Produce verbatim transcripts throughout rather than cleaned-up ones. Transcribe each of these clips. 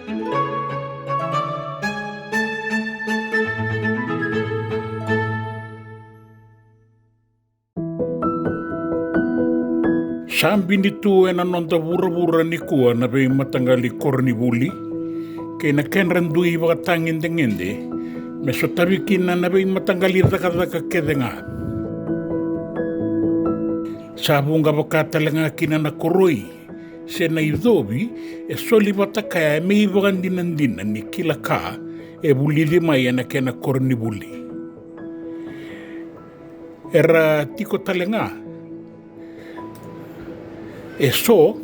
Sa bini tu ena noda vuravura nikua na veimataqali koronivuli kei na kedra dui vakatagedegede me sotavi kina na veimataqali cakacaka kece ga. Sa vuqa vaka tale ga kina na koroi se na icovi e soli vata kaya me ivakadinadina ni kila ka e vulici mai ena kena koronivuli. Era tiko tale ga e so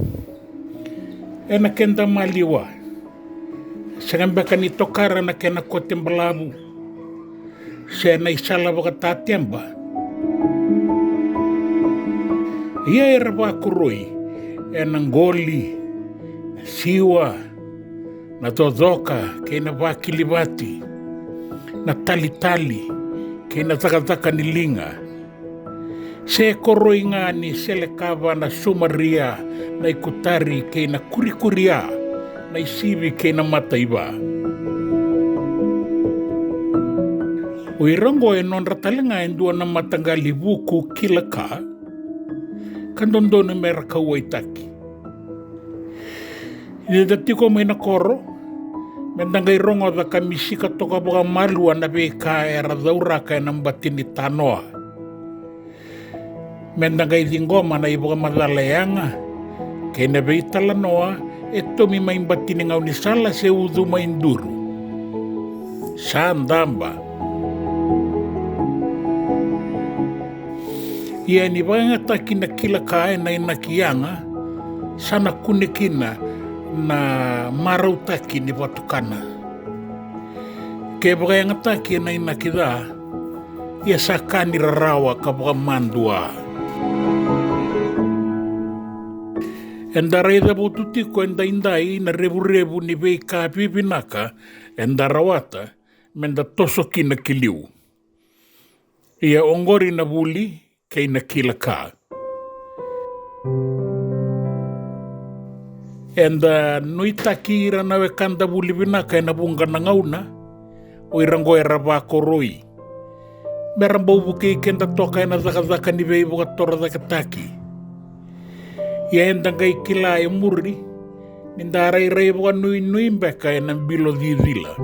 ena keda maliwa, sega beka ni tokara na kena kote balavu se na isala vakatateba. Ia era vakoroi ena qoli, na siwa, na cocoka kei na vakilivati, na talitali kei na cakacaka ni liga. Se koroi ga ni selekava na sumaria, na ikutari kei na kurikuria, na isivi kei na mataiva. O ira oqo e nodra tale ga e dua na mataqali vuku kila ka, ka dodonu mera kauwaitaki. Ni da tiko mai na koro, me da qai rogoca ka misika toka vakamalua na veika era cauraka ena bati ni tanoa. Me da qai ciqoma na ivakamacala e yaga kei na veitalanoa e tomi mai bati ni gaunisala se ucu mai duru. Sa daba. Ia ni vakayagataki na kila ka ena inaki yaga, sa na kune kina na marautaki ni vatukana. Ke vakayagataki ena inaki ca, ia sa ka ni rarawa ka vakamadua. Eda raica votu tiko edaidai na revurevu ni veika vivinaka eda rawata me da toso kina ki liu. Ia oqori na vuli kei na kila ka. Eda nuitaki ira na wekada vuli vinaka ena vuqa na gauna, o ira oqo era vakoroi. Mera bau vukei keda toka ena cakacaka ni veivakatorocaketaki. Ia eda qai kila e muri, ni da rairai vakanuinui beka ena bilo cicila.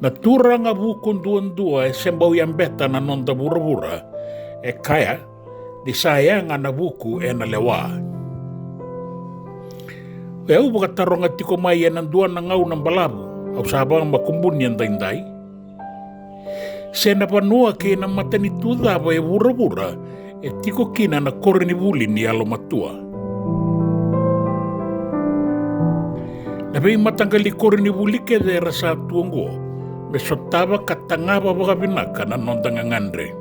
Na turaga vuku duadua e se bau yabeta na noda vuravura, e kaya, ni sa yaga na vuku ena lewa. O yau vakataroga tiko mai ena dua na gauna balavu, au sa vakamakubuni edaidai. Se na vanua kei na matanitu cava e vuravura e tiko kina na koronivuli ni yalomatua. Na veimataqali koronivuli kece era sa tu oqo, me sotava ka tagava vakavinaka na noda gagadre.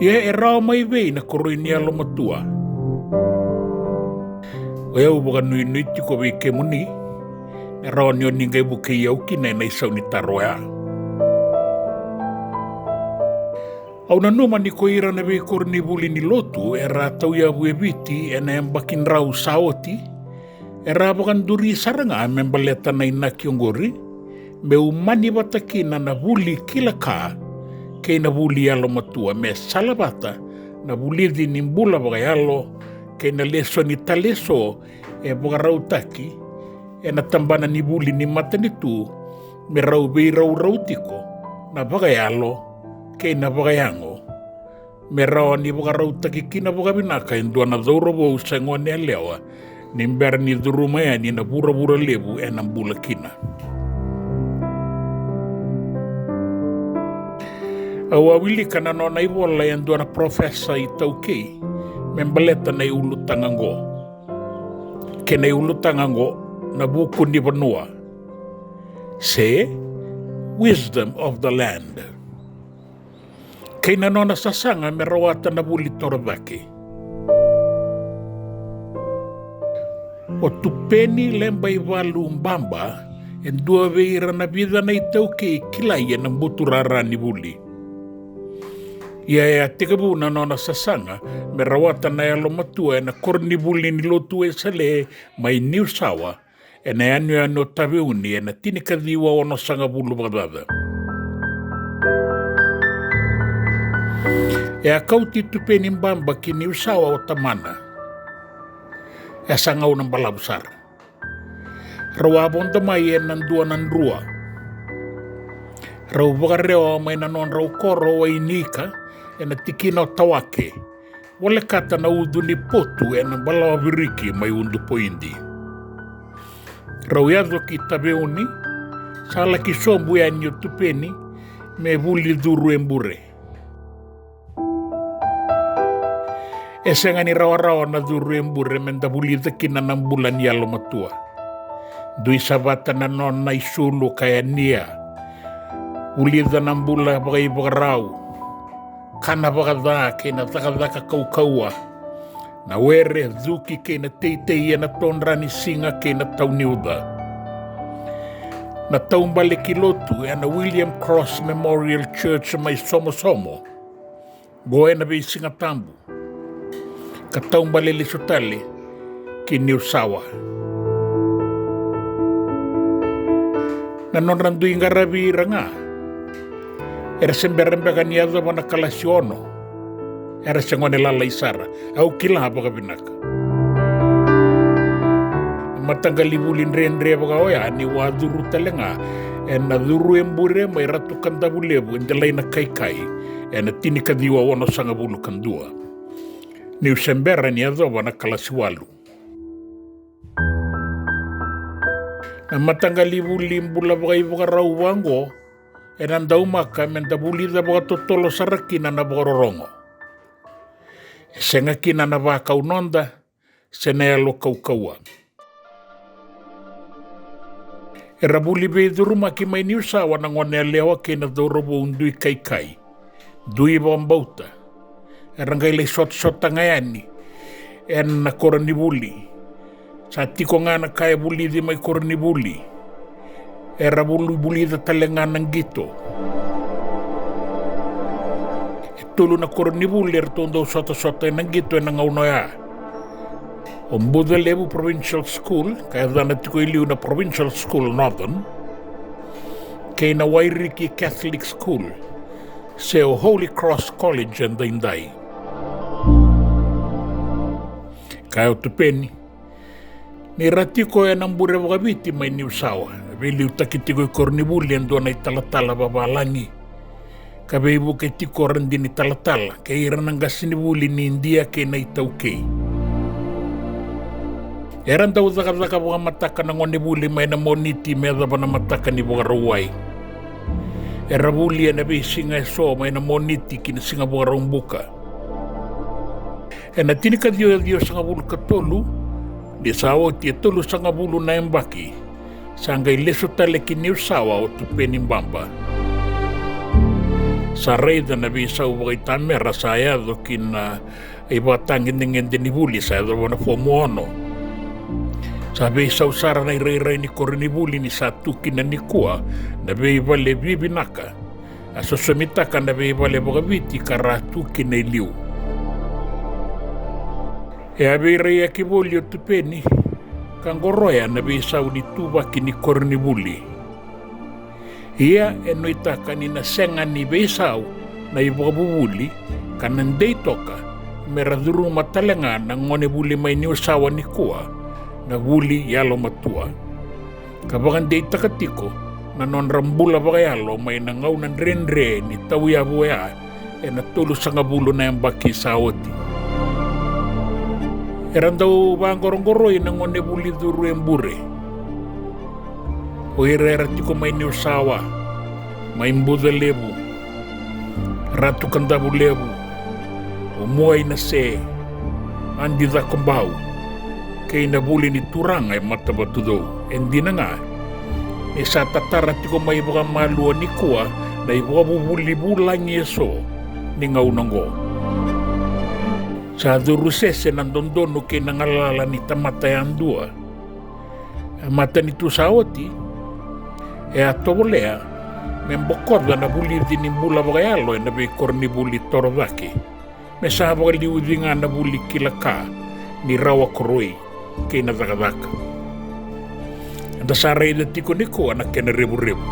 Ia e rawa mai vei na koroi ni yalomatua? O yau vakanuinui tiko vei kemuni, e rawa ni o ni qai vukei au kina ena isau ni taro oya. Au nanuma ni ko ira na veikoronivuli ni lotu era tauyavu e Viti ena yabaki drau sa oti, era vakaduri sara ga me baleta na inaki oqori, me umani vata kina na vuli kila ka kei na vuli yalomatua, me salavata na vulici ni bula vakayalo kei na lesoni tale eso e vakarautaki ena tabana ni vuli ni matanitu, me rau veiraurau tiko na vakayalo kei na vakayago, me rawa ni vakarautaki kina vakavinaka e dua na cauravou se gone yalewa ni bera ni curuma yani na vuravura levu ena bula kina. Au a wilika na nona ivola e dua na parofesa iTaukei me baleta na iulutaga oqo, kei na iulutaga oqo na vuku ni vanua, se Wisdom of the Land, kei na nona sasaga me rawata na vuli torocake. O Tupeni Lebaivalu Baba e dua vei ira na vica na iTaukei kilai ena buturara ni vuli. Ia e a tekivu na nona sasaga me rawata na yalomatua ena koronivuli ni lotu Wesele mai Niusawa, ena yanuyanu o Taveuni, ena tinikaciwa onosagavulu vakacaca. E a kauti Tupeni Baba ki Niusawa o tamana. E sa gauna balavu sara. Rau a vodo mai ena dua na drua. Rau vakarewa mai na nodrau koro o Wainika, ena tikina o Tawake, volekata na ucu ni potu ena balawa viriki mai Udupoidi. Rau yaco ki Taveuni, sa laki sobu yani o Tupeni me vuli curu e bure. E sega ni rawarawa na curu e bure me da vulica kina na bula ni yalomatua. Dui savata na nona isulu ka yania. Vulica na bula vakaivakarau, kana vakaca kei na cakacaka kaukauwa, na were, cuki kei na teitei ena todra ni siga kei na tau ni uca. Na taubale ki lotu ena William Cross Memorial Church mai Somosomo, qo ena veisiga tabu, ka taubale lesu tale ki Niusawa. Na nodra dui qaravi ira ga, era se bera beka ni yacova na kalasi ono. Era se gone lalai sara, au kila vakavinaka. Na mataqali vuli dredre vaka oya niu a curu tale ga ena curu e bure mai Ratu Kadavulevu e Delainakaikai, ena tinikaciwa onosagavulu ka dua, niu se bera ni yacova na kalasi walu. Na mataqali vuli bula vakaivakarau vaqo ena daumaka me da vulica vakatotolo sara kina na vakarorogo. E sega kina na vakau noda se na yalo kaukauwa. Era vuli veicurumaki mai Niusawa na gone yalewa kei na cauravou dui kaikai, dui vakabauta. Era qai lai sotasota ga yani ena koronivuli. Sa tiko ga na ka e vulici mai koronivuli. Era vuli, vulica tale ga na qito. E tolu na koronivuli eratou dau sotasota ena qito ena gauna oya. O Bucalevu Provincial School, ka yacana tiko e liu na Provincial School Northern, kei na Wairiki Catholic School, se o Holy Cross College edaidai. Kaya o Tupeni ni ra tiko ena bure vakaviti mai Niusawa, veiliutaki tiko e koronivuli e dua na italatala vavalagi, ka veivuke tiko Radini talatala kei ira na qasenivuli ni Idia kei na iTaukei. Era dau cakacaka vakamataka na gonevuli mai na Moniti me yacova na mataka ni Vakarauwai. Era vuli ena veisiga eso mai na Moniti ki na siga Vakaraubuka. Ena tinikaciwa ciwasagavulu ka tolu, ni sa oti e tolusagavulu na yabaki, sa qai lesu tale ki Niusawa o Tupeni Baba. Sa raica na veisau vakaitamera sa yaco ki na ivakatagedegede ni vuli sa yacova na fomu ono. Sa veisau sara na irairai ni koronivuli ni sa tu kina nikua na veivale vivinaka, a sosomitaka na veivale vakaviti ka ra tu kina e liu. E a veiraiyaki voli o Tupeni ka qoroya na veisau ni tuvaki ni koronivuli. Ia e nuitaka ni na sega ni veisau na ivakavuvuli, ka na dei toka me ra curuma tale ga na gonevuli mai Niusawa nikua na vuli yalomatua, ka vakadeitaka tiko na nodra bula vakayalo mai na gauna dredre ni tauyavu oya ena tolusagavulu na yabaki sa oti. Era dau vaqoroqoroi na gonevuli curu e bure. O ira era tiko mai Niusawa, mai Bucalevu, Ratu Kadavulevu, o Muainase, Adi Cakobau, kei na vuli ni turaga e Matavatucou. E dina ga ni sa tatara tiko mai vakamalua nikua na ivakavuvuli vulagi eso ni gauna oqo. Sa curu sese na dodonu kei na galala ni tamata yadua. E matanitu sa oti, e a tovolea me bokoca na vulici ni bula vakayalo ena veikoronivuli torocake, me sa vakaliuci ga na vuli kila ka ni rawa koroi kei na cakacaka. Eda sa raica tiko nikua na kena revurevu.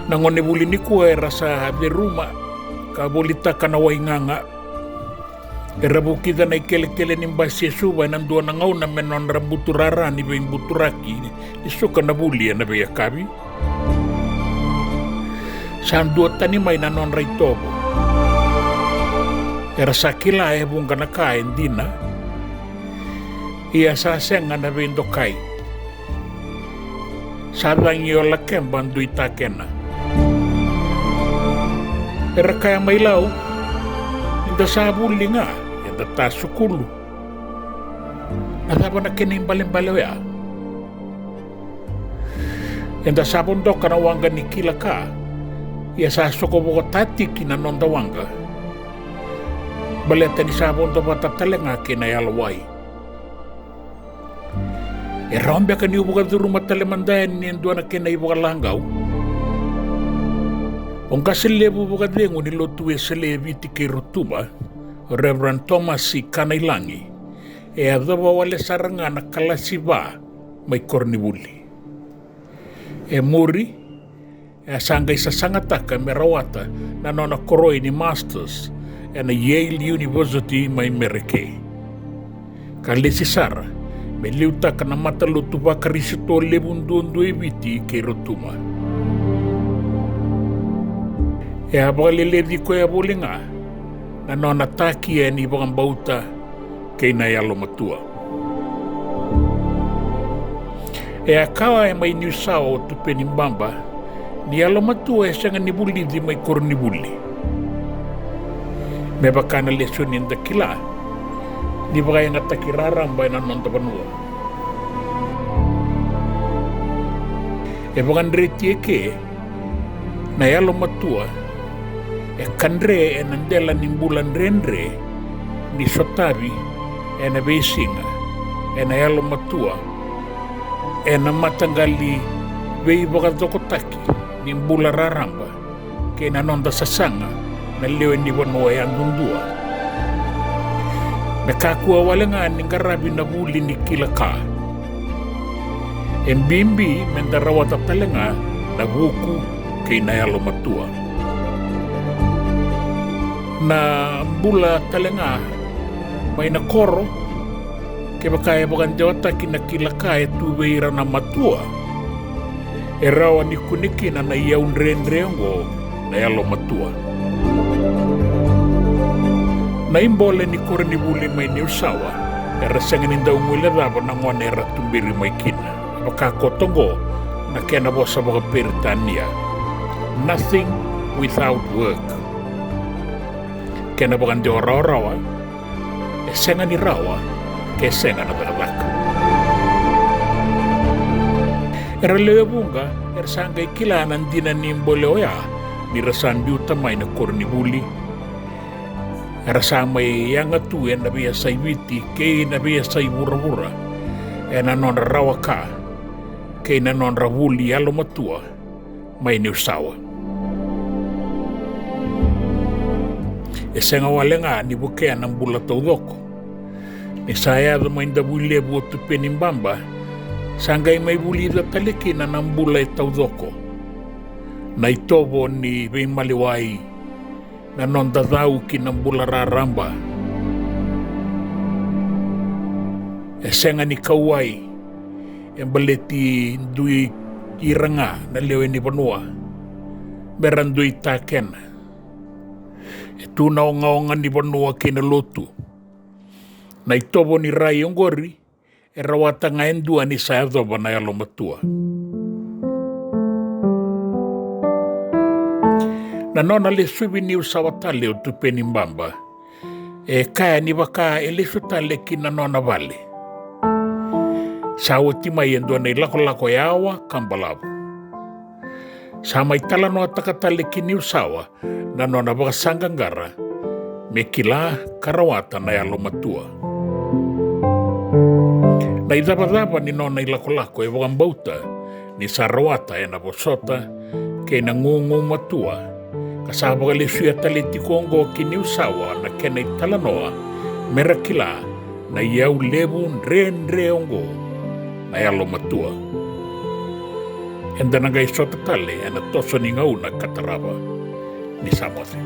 Na gonevuli nikua era sa ceruma ka volitaka na waigaga. Era vukica na ikelekele ni basi e Suva ena dua na gauna me nodra buturara ni veibuturaki ni suka na vuli ena veiyakavi. Sa duatani mai na nodra itovo. Era sa kila e vuqa na ka e dina, ia sa sega na veidokai. Sa cagi o Lakeba dui takena. Era kaya mai Lau, ni da sa vuli ga, eda tasukulu. Na cava na kena ibalebale oya? Eda sa vodoka na waqa ni kila ka, ia sa soko vakatatiki na noda waqa. Baleta ni sa vodo vata tale ga kei na yalowai. E rawa beka niu vakacuruma tale mada yani e dua na kena ivakalagau? O qase levu vakacegu ni lotu Wesele e Viti kei Rotuma, o Reverend Thomas Ikanailagi, e yacova wale sara ga na kalasi va mai koronivuli. E muri, e a sa qai sasagataka me rawata na nona koroi ni Masters ena Yale University mai Mereke. Ka lesi sara me liutaka na matalotu vaKarisito levu duadua e Viti kei Rotuma. E a vakaleleci koya voli ga na nona takia ni vakabauta kei na yalomatua. E a kaya mai Niusawa o Tupeni Baba ni yalomatua e sega ni vulici mai koronivuli. Me vaka na lesoni eda kila ni vakayagataki raraba ena noda vanua. E vakadreti eke na yalomatua e kadre ena dela ni bula dredre ni sotavi ena veisiga ena yalomatua, ena mataqali veivakacokotaki ni bula raraba kei na noda sasaga na lewe ni vanua yadudua. Me kakua wale ga ni qaravi na vuli ni kila ka. E bibi me da rawata tale ga na vuku kei na yalomatua. Na bula tale ga mai na koro, kevaka e vakadewataki na kila ka e tu vei ira na matua, e rawa ni kune kina na iyau dredre oqo na yalomatua. Na ibole ni koronivuli mai Niusawa era sega ni dau guilecava na gone era tuberi mai kina. Vaka koto oqo na kena vosa vakaperitania, nothing without work. Kena vakadewa rawarawa, e sega ni rawa ke sega na cakacaka. Era lewe vuqa era sa qai kila na dina ni bole oya ni ra sa biuta mai na koronivuli. Era sa mai yaga tu ena veiyasai Viti kei na veiyasai vuravura ena nodra rawa ka kei na nodra vuli yalomatua mai Niusawa. E sega wale ga ni vukea na bula taucoko. Ni sa yaco mai Davuilevu o Tupeni Baba, sa qai mai vulica tale kina na bula e taucoko, na itovo ni veimaliwai, na noda cau ki na bula raraba. E sega ni kauwai, e baleti dui ira ga na lewe ni vanua me ra dui takena. E tu na ogaoga ni vanua kei na lotu. Na itovo ni rai oqori e rawata ga e dua ni sa yacova na yalomatua. Na nona lesuvi Niusawa tale o Tupeni Baba, e kaya ni vaka e lesu tale ki na nona vale. Sa oti mai e dua na ilakolako yawa ka balavu. Sa mai talanoataka tale ki Niusawa na nona vakasaqaqara me kila ka rawata na yalomatua. Na icavacava ni nona ilakolako e vakabauta ni sa rawata ena vosota kei na gugumatua, ka sa vakalesuya tale tiko oqo ki Niusawa na kena italanoa, me ra kila na iyau levu dredre oqo, na yalomatua. Eda na qai sota tale ena toso ni gauna ka tarava. Ni sa moce.